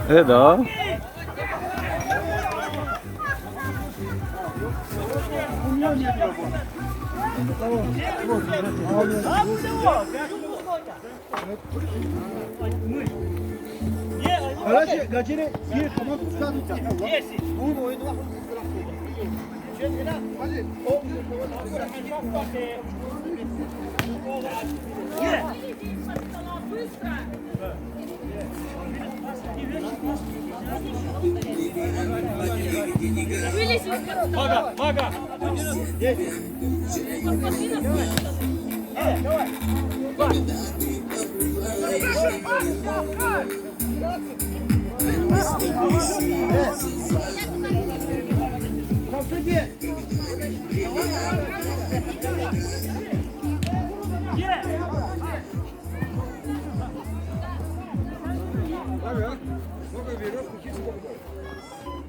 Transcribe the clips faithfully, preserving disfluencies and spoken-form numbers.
Э, да.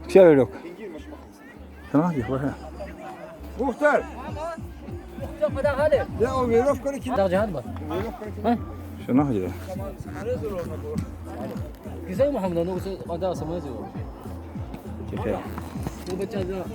Все веревка. Мухтар! Я веревка. Дар жагьад ба. Веревка. Ха? Шуна гьадин. Гизай Мухаммад, ну, гьадин самазе. Чече.